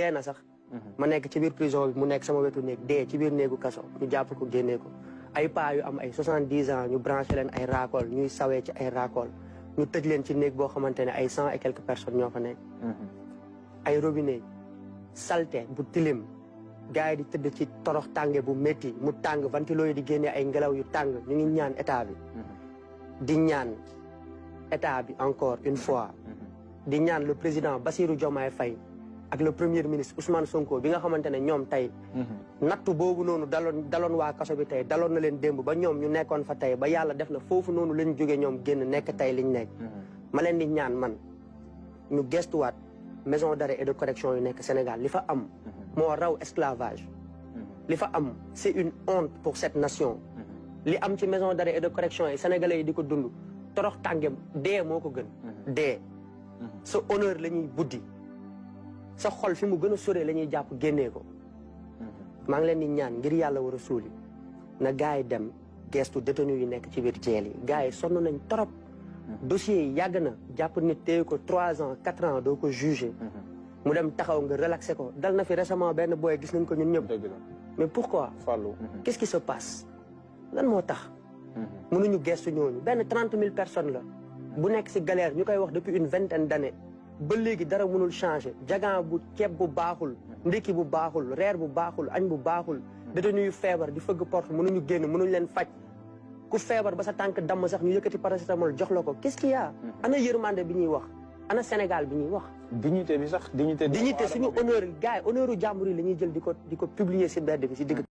dee na sax ma nekk ci biir prison bi mu nekk sama wetu néeg dee ci biir néegu kaso ñu jàpp ko génnee ko ay paa yu am ay 70 ans ñu branché leen ay raakool ñuy sawee ci ay raakool ñu tëj leen ci néeg boo xamante ne ay 100 et quelques personnes ñoo fa nekk ay robinet salte bu tilim gars yi di tëdd ci torox tànge bu métti mu tàng ventilo yi di génnee ay ngelaw yu tàng ñu ngi ñaan état bi di ñaan état bi encore une fois di ñaan le président Bassirou Diomaye Faye ak le premier ministre Ousmane Sonko bi nga xamante ne ñoom tey nattu boobu noonu daloon waa kaso bi tey daloon na leen démb ba ñoom ñu nekkoon fa tey ba yàlla def na foofu noonu lañ jógee ñoom génn nekk tey liñ nekk ma leen di ñaan man ñu gestuwaat maison d'arrêt et de correction yu nekk Sénégal li fa am moo raw esclavage li fa am c'est une honte pour cette nation li am ci maison d'arrêt et de correction yi sénégalais yi di ko dund torox tàngem dee moo ko gën dee sa honneur la ñuy buddi sa xol fi mu gën a sore la ñuy jàpp génnee ko maa ngi leen di ñaan ngir yàlla war a suuli na gars yi dem gestu détenu yi nekk ci biir jeel yi gars yi sonn nañ trop dossier yi yàgg na jàpp nit téye ko 3 ans 4 ans doo ko jugé mu dem taxaw nga relaxé ko dal na fi récemment benn booy gis nañ ko ñun ñëpp mais pourquoi qu'est-ce qui se passe lan moo tax mënuñu gestu ñooñu benn 30 000 personnes la bu nekk si galère ñu koy wax depuis une vingtaine d'années ba léegi dara mënul changer jagan bu ceeb bu baaxul ndekki bu baaxul reer bu baaxul añ bu baaxul détenu yu feebar di fëgg porte mënuñu génn mënuñu leen faj ku feebar ba sa tànk damm sax ñu yëkkati paracétamol jox la ko qu'est-ce qu'il y a ana yërmande bi ñuy wax ana Sénégal bi ñuy wax dignité bi sax dignité suñu honneur gars yi honneuru jàmbur yi la ñuy jël di ko publier si mbedd bi si digg